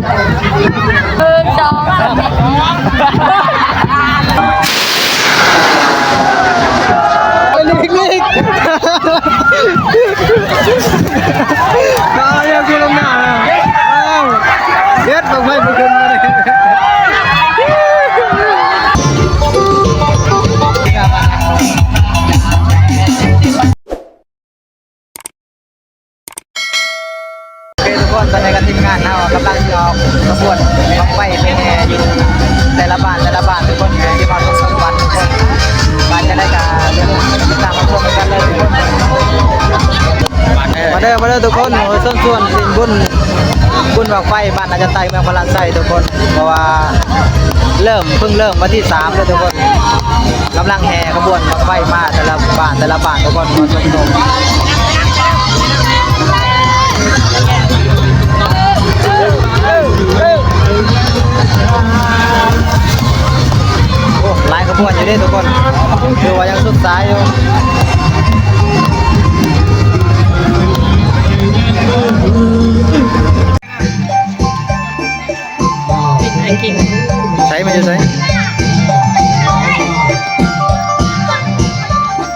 ໜຶ່ງ ສອງ ສາມ ເອົາ ເຮັດບັ້ງໄຟບໍ່ຂຶ້ນມາເດ້. ໂອເຄທຸກຄົນ ຕອນນີ້ກໍທີມງານເຮົາກຳລັງຊິອອກຂະບວນບັ້ງໄຟໄປແຫ່ຢູ່ແຕ່ລະບ້ານ ແຕ່ລະບ້ານທຸກຄົນ ເພື່ອຊິມາຊົມກັນທຸກຄົນ ວ່າຈະໄດ້ກະຕິດຕາມມາຊົມກັນເລີຍທຸກຄົນ. ມາເດີ ມາເດີ ມາເດີທຸກຄົນ ເຊີນຊວນຫຼິ້ນບຸນ ບຸນບັ້ງໄຟບ້ານນາຈະໄຕ ເມືອງພະລານໄຊທຸກຄົນ ເພາະວ່າເລີ່ມ ເພິ່ງເລີ່ມວັນທີສາມເດີທຸກຄົນ. ກຳລັງແຫ່ຂະບວນບັ້ງໄຟມາແຕ່ລະບ້ານ ແຕ່ລະບ້ານທຸກຄົນ ມາຊົມກັນ. ໂອ້ ຫຼາຍຂະບວນຢູ່ເດ້ທຸກຄົນ ຖືວ່າຍັງສຸດສາຍຢູ່. ໃສ ມັນຢູ່ໃສ?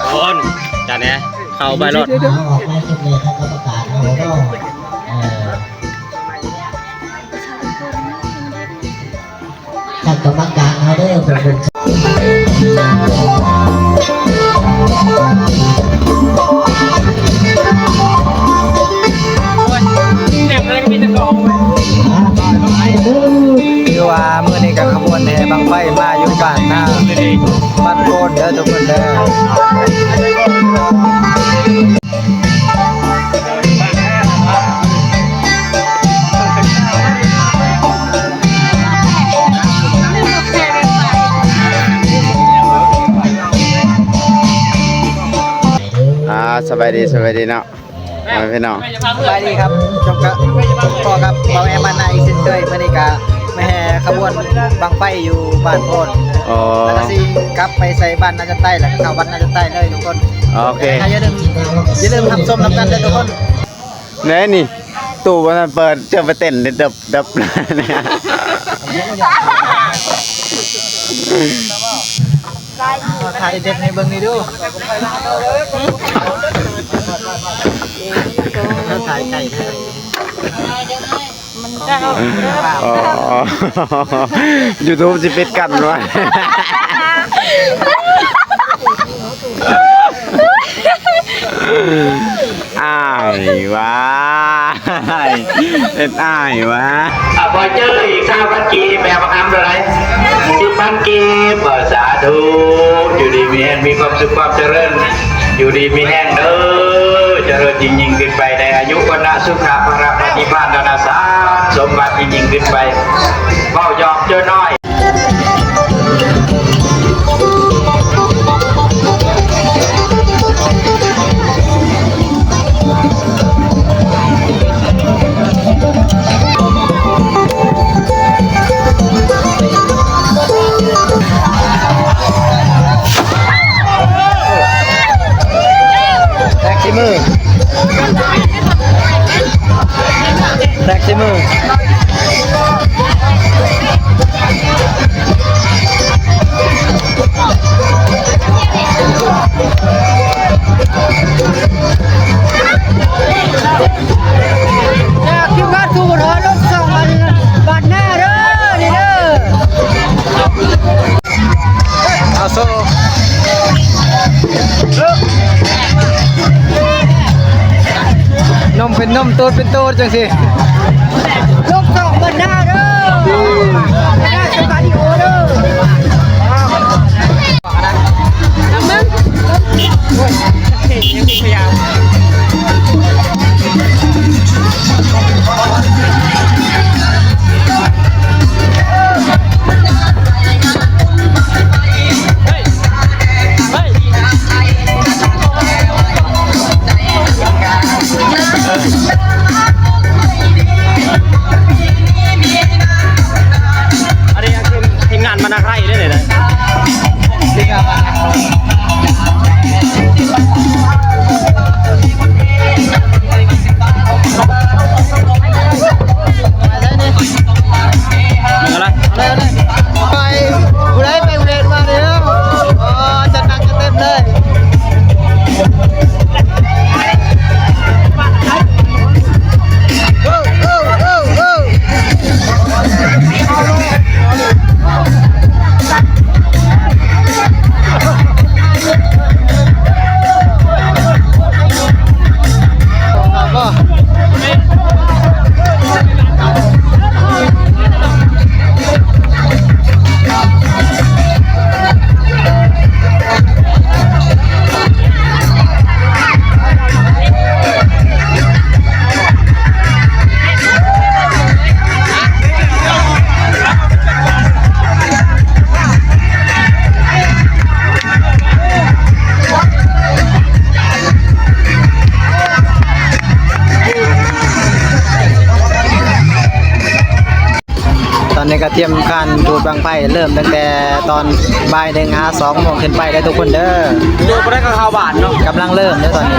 ໂອນ ຈານແນ່ ເຂົ້າໄປໂລດ. ດຽວໆ ທ່ານກຳມະການເຮົາເດີ ເປັນຄົນ ຖືວ່າມື້ນີ້ກໍຂະບວນແຫ່ບັ້ງໄຟມາຢູ່ບ້ານນາ ບ້ານໂພນເດີທຸກຄົນເດີ. ອ່າ ສະບາຍດີ ສະບາຍດີເນາະ ພໍ່ແມ່ພີ່ນ້ອງ. ສະບາຍດີຄັບ ຈົບກະພໍ້ກັບເບົາແອມ ມານາ ອີກເຊັ່ນເຄີຍ. ມື້ນີ້ກະມາແຫ່ຂະບວນບັ້ງໄຟຢູ່ບ້ານໂພນ. ອໍ ແລ້ວກະຊິກັບໄປໃສ່ບ້ານນາຈະໃຕ້ ແລ້ວກະເຂົ້າວັດນາຈະໃຕ້ເລີຍທຸກຄົນ. ໂອເຄ ຢ່າລືມ ຢ່າລືມຮັບຊົມນຳກັນເດີທຸກຄົນ. ແນ່ນີ້ ຕູ້ບໍ່ທັນເປີດ ເຈົ້າໄປເຕັ້ນເດີ ເດີບ ເດີບ. ຖ່າຍເດັກໃຫ້ເບິ່ງນີ້ດູ ຖ່າຍໄກ່ ມັນເຈົ້າ ອໍ ຢູທູບຊິປິດກັ້ນວະ. ອ້າຍຫວາ ເຮັດອ້າຍຫວາ. ອ່າ ຂໍເຈີອີກຊາວພັນກີບ ແມ່ບັກຫຳເທົ່າໃດ? ສິບພັນກີບ. ເອີ ສາທຸ ຢູ່ດີມີແຮງ ມີຄວາມສຸກຄວາມຈະເລີນ ຢູ່ດີມີແຮງເດີ ຈະເລີນຍິ່ງໆຂຶ້ນໄປ ໃນອາຍຸ ວັນນະ ສຸຂະ ພະລະ ປະຕິພານ ທະນະສາດ ສົມບັດຍິ່ງໆຂຶ້ນໄປ. ເວົ້າຫຍອກເຈົ້ານ້ອຍ. ແທັກຊີມື ແທັກຊີມື. ຈາກທີມງານ ສວ ລົງສອງ ອັນ ບາດໜ້າເດີ ນີ້ເດີ. ເອົາໂຊ ນົມເປັນນົມ ໂຕດເປັນໂຕດ ຈັ່ງຊີ້ ລົງສອງ ບັນດາເດີ ບັນດາສະຕາດິໂອເດີ. ສະ ນີ້ກະຕຽມການຈູດບັ້ງໄຟ ເລີ່ມຕັ້ງແຕ່ຕອນບ່າຍໜຶ່ງຫາສອງໂມງຂຶ້ນໄປເດີທຸກຄົນເດີ. ໂດຍບໍ່ໄດ້ກະເຂົ້າບ້ານເນາະ. ກຳລັງເລີ່ມເດີຕອນນີ້.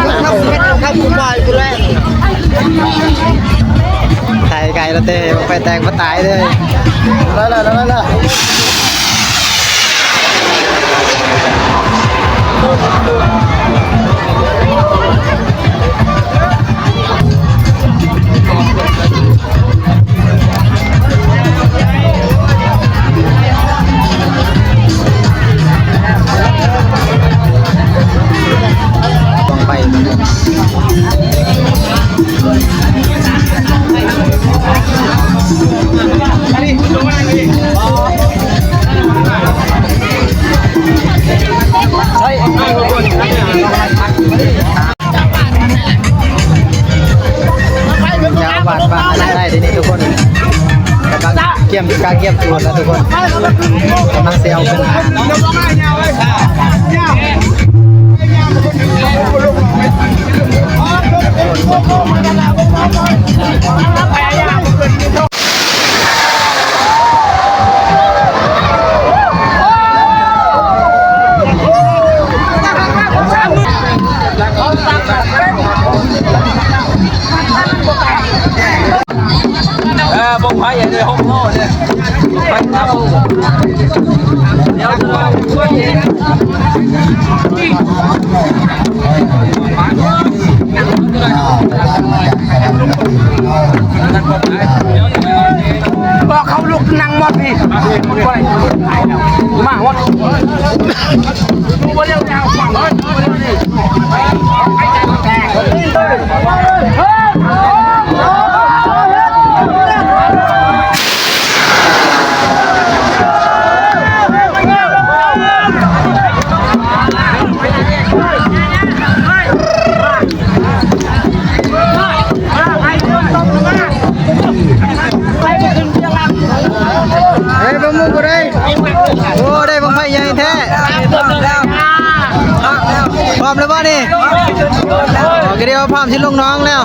ໄກໆລະເຕະ ບັ້ງໄຟແຕກບໍ່ຕາຍເດີ. ລະລະລະລະ. ເຈົ້າອາວາດບ້ານນາໄດ້ເດນີ້ທຸກຄົນ ກຳລັງກຽມ ກະກຽມໂຈນແລ້ວທຸກຄົນ ກຳລັງຊິເອົາຂຶ້ນ. ເອີ ບົງໄພເດີ ຫົກລໍ້ເດີ ໄປເອົາ ດຽວ ບອກເຂົາລຸກນັ່ງໝົດນີ້ ມາຮອດ ເຮີ້ຍ ເບິ່ງໝູ່ບໍ່ໄດ້. ໂອ້ ໄດ້ບັ້ງໄຟໃຫຍ່ແທ້. ພ້ອມແລ້ວບໍ່ນີ້? ອໍ ກະດຽວພ້ອມຊິລົງໜອງແລ້ວ.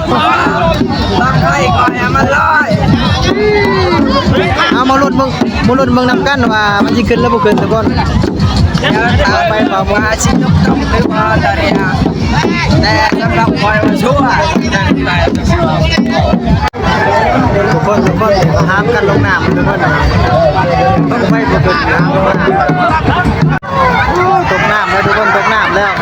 ບັ້ງໄຟກ່ອຍໃຫ້ມັນລອຍ. ເອົາ ມາລຸ້ນເບິ່ງ ມາລຸ້ນເບິ່ງນຳກັນວ່າມັນຊິຂຶ້ນຫຼືບໍ່ຂຶ້ນທຸກຄົນ. ດຽວຖ້າໄປບອກວ່າຊິຕົກຕົກຫຼືບໍ່ຕອນນີ້ ແຕ່ສຳລັບຂ້ອຍວ່າຊົ່ວ. ທຸກຄົນ ທຸກຄົນ ຫ້າມກັນລົງນ້ຳທຸກຄົນ. ຕ້ອງໄປບໍ່ເຖິງນ້ຳ ໂອ້ ຕົກນ້ຳແລ້ວທຸກຄົນ ຕົກນ້ຳແລ້ວ.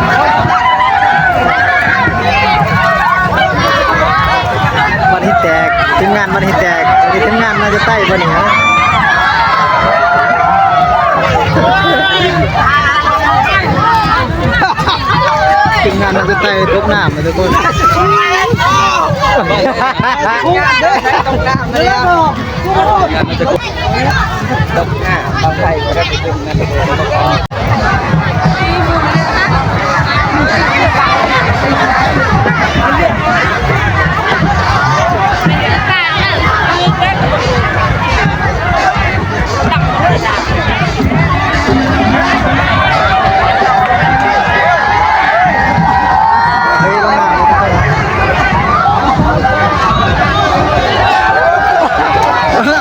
ວັດຮີແຕກ ທີມງານວັດຮີແຕກ ທີມງານໜ້າຈະໄຕ້ບໍ່ນີ້ ຮະ? ທີມງານໜ້າຈະໄຕ້ຕົກນ້ຳ ທຸກຄົນ.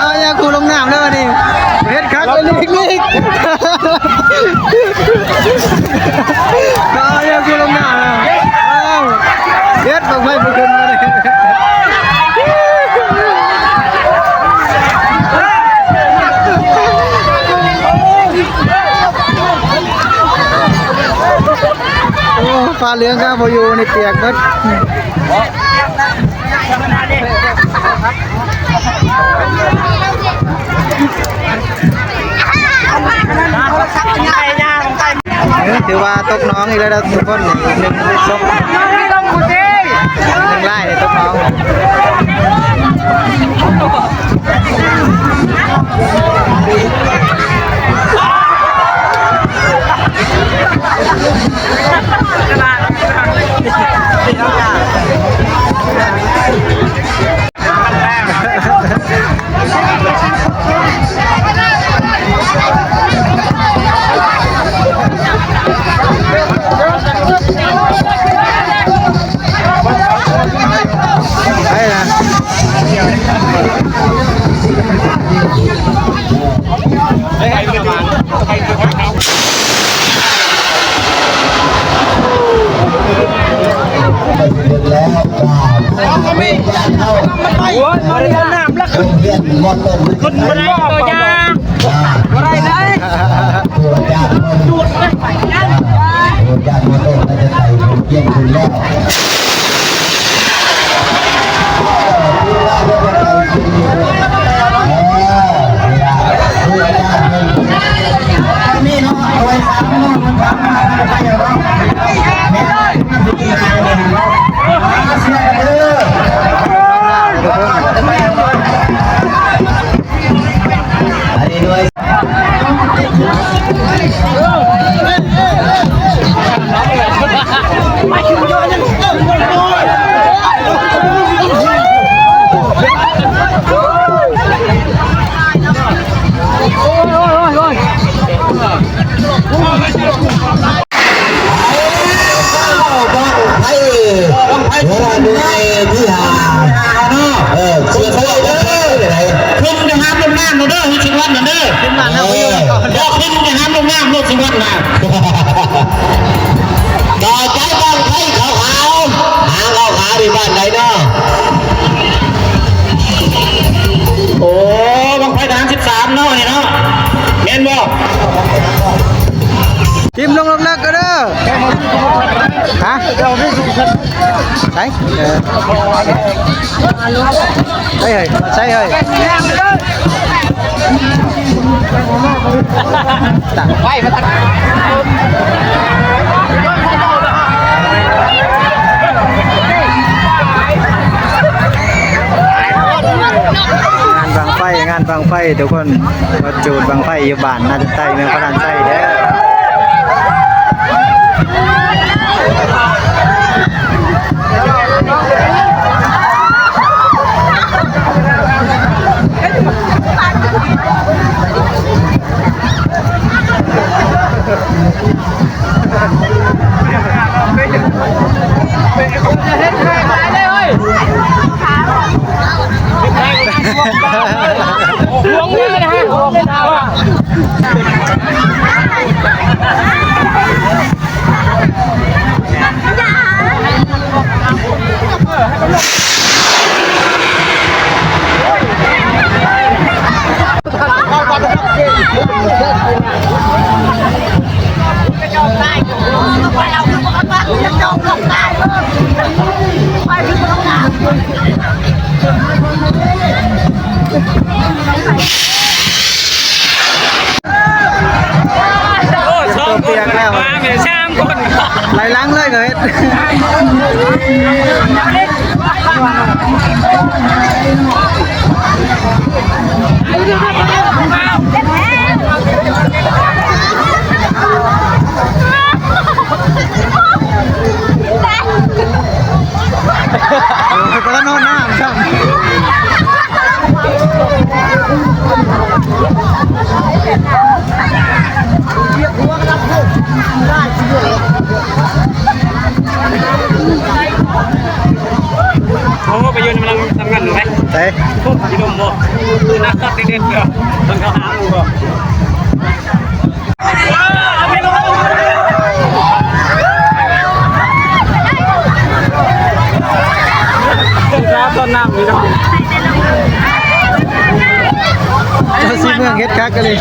ເອົາ ຢາກຄູລົງນ້ຳແລ້ວນີ້ ເຮັດຄັກອີ່ຫຼີ. ເອົາ ຢາກຄູລົງນ້ຳແລ້ວ ເອົາ ເຮັດບັ້ງໄຟບໍ່ຂຶ້ນມານີ້. ໂອ້ ຜ້າເຫຼືອງກະບໍ່ຢູ່ນີ້ ປຽກເບິດ. ຖືວ່າຕົກໜອງອີກແລ້ວທຸກຄົນ ໜຶ່ງສົບ ໜຶ່ງລາຍຕົກໜອງ. ໃຜນະ? ຄົນບໍ່ໄດ້ຕົວຢ່າງ ບໍ່ໄດ້ເດ້ ໂອ້ຍ ຈາກຄົນ ໂອ້ຍ ຈາກມອເຕີໄຊຈະໄດ້ຄົນປ່ຽນຂຶ້ນແລ້ວ ບັ້ງໄຟ ບັ້ງໄຟ ເວລາໜ່ວຍທີຫ້າເນາະ ເອີ ເຊີນເດີ ຂຶ້ນໄປຫາລົງນ້ຳເດີ ຊິວັດນັ້ນເດີ ຂຶ້ນມານຳ ເອີ ບໍ່ຂຶ້ນໄປຫາລົງນ້ຳໂລດ ຊິວັດນະ ຕໍ່ໄປບັ້ງໄຟຂາວໆ ຫາງຂາວໆ ຢູ່ບ້ານໃດເນາະ ໂອ້ ບັ້ງໄຟທະຫານສິບສາມເນາະ ນີ້ເນາະ ແມ່ນບໍ່? ຖິ້ມລົງເລິກໆ ກໍເດີ ຮະ ໃສ່ ໃສ່ເຮີ້ຍ ໃສ່ເຮີ້ຍ ໄປມາ ງານບັ້ງໄຟ ງານບັ້ງໄຟ ທຸກຄົນ ມາຈູດບັ້ງໄຟຢູ່ບ້ານນາຈະໄຕ ເມືອງພະລານໄຊເດີ. ໂອ້ ສອງຄົນ ສາມຄົນ ໄລ່ຫຼັງເລີຍກໍເຮັດ. ໂອ້ຍ ບໍ່ທັນຮອດນ້ຳຊ້ຳ. ໂອ້ ໄປຢູ່ນຳ ນຳກັນໄປ ໃສ ໂອ້ ຢູ່ດົມບໍ່ ນັກສັດເດັດໆ ເດີ ເພິ່ນເຂົ້າຫາໝູ່ບໍ່? ເຈົ້າຊິເມືອງເຮັດຄັກອີ່ຫຼີ.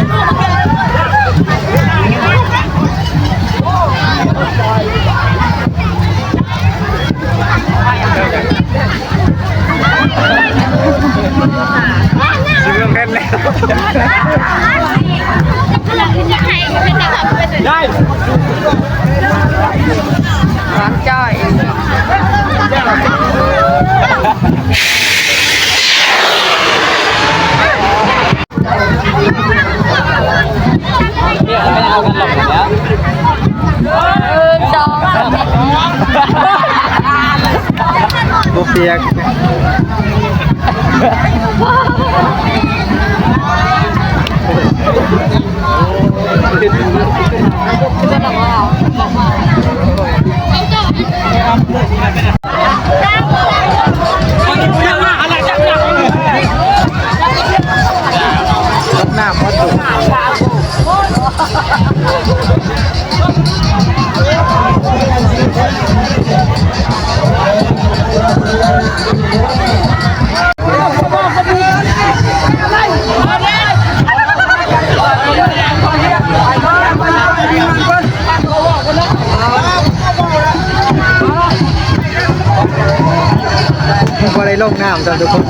ຊິເລີ່ມເຮັດແລ້ວ ໄດ້ ຮ້ານຈ້ອຍ ບໍ່ປຽກ ລົງນ້ຳ ທ່ານທຸກຄົນ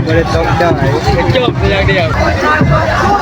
ບໍ່ໄດ້ຕົກໃຈ ຈົບຢ່າງດຽວ.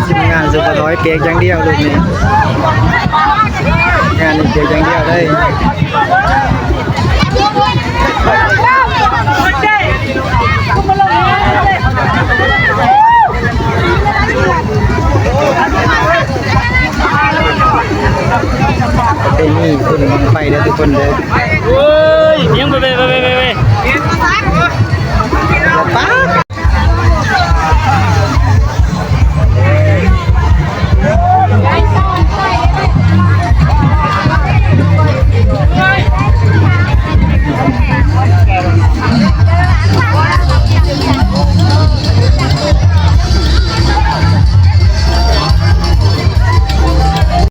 ທີມງານສຸພານ້ອຍ ປຽກຢ່າງດຽວລູກນີ້ ງານນີ້ປຽກຢ່າງດຽວເລີຍ.